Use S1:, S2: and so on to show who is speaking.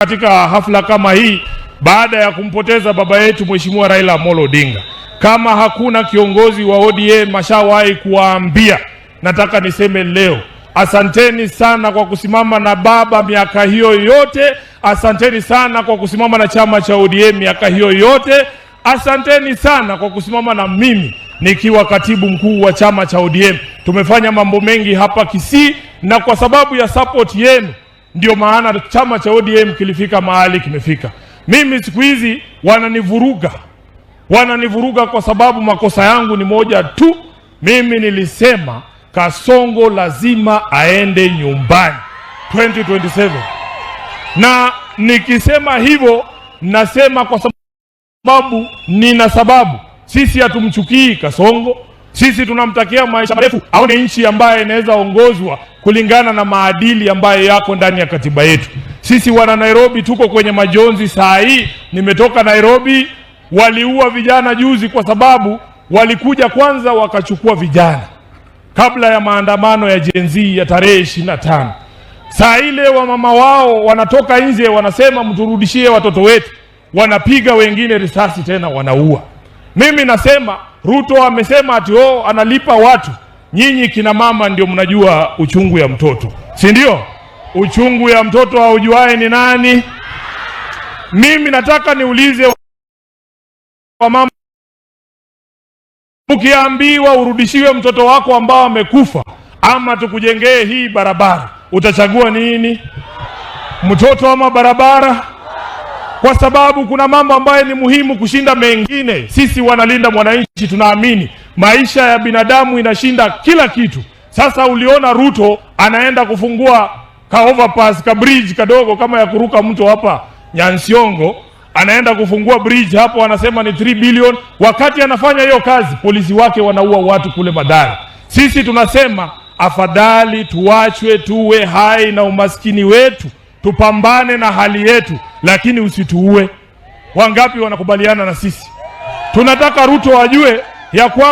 S1: Katika hafla kama hii baada ya kumpoteza baba yetu Mheshimiwa Raila Amolo Odinga. Kama hakuna kiongozi wa ODM ashawahi kuwaambia, nataka niseme leo, asanteni sana kwa kusimama na baba miaka hiyo yote. Asanteni sana kwa kusimama na chama cha ODM miaka hiyo yote. Asanteni sana kwa kusimama na mimi nikiwa katibu mkuu wa chama cha ODM. Tumefanya mambo mengi hapa Kisii, na kwa sababu ya support yenu ndio maana chama cha ODM kilifika mahali kimefika. Mimi siku hizi wananivuruga, wananivuruga kwa sababu makosa yangu ni moja tu. Mimi nilisema Kasongo lazima aende nyumbani 2027, na nikisema hivyo nasema kwa sababu nina sababu. Sisi hatumchukii Kasongo, sisi tunamtakia maisha marefu, aone nchi ambayo inaweza ongozwa kulingana na maadili ambayo yako ndani ya katiba yetu. Sisi wana Nairobi tuko kwenye majonzi saa hii. Nimetoka Nairobi, waliua vijana juzi kwa sababu walikuja kwanza wakachukua vijana kabla ya maandamano ya Gen Z ya tarehe 25. Saa ile wamama wao wanatoka nje wanasema mturudishie watoto wetu, wanapiga wengine risasi tena wanaua. Mimi nasema Ruto amesema ati oh, analipa watu. Nyinyi kina mama ndio mnajua uchungu ya mtoto, si ndio? Uchungu ya mtoto haujuae ni nani? Mimi nataka niulize wamama, ukiambiwa urudishiwe mtoto wako ambao amekufa ama tukujengee hii barabara, utachagua nini? Mtoto ama barabara? Kwa sababu kuna mambo ambayo ni muhimu kushinda mengine. Sisi wanalinda mwananchi tunaamini maisha ya binadamu inashinda kila kitu. Sasa uliona Ruto anaenda kufungua ka overpass ka bridge kadogo kama ya kuruka mto hapa Nyansiongo, anaenda kufungua bridge hapo, anasema ni 3 billion. Wakati anafanya hiyo kazi, polisi wake wanaua watu kule Mathare. Sisi tunasema afadhali tuachwe tuwe hai na umaskini wetu, tupambane na hali yetu, lakini usituue. Wangapi wanakubaliana na sisi? Tunataka Ruto ajue ya kwamba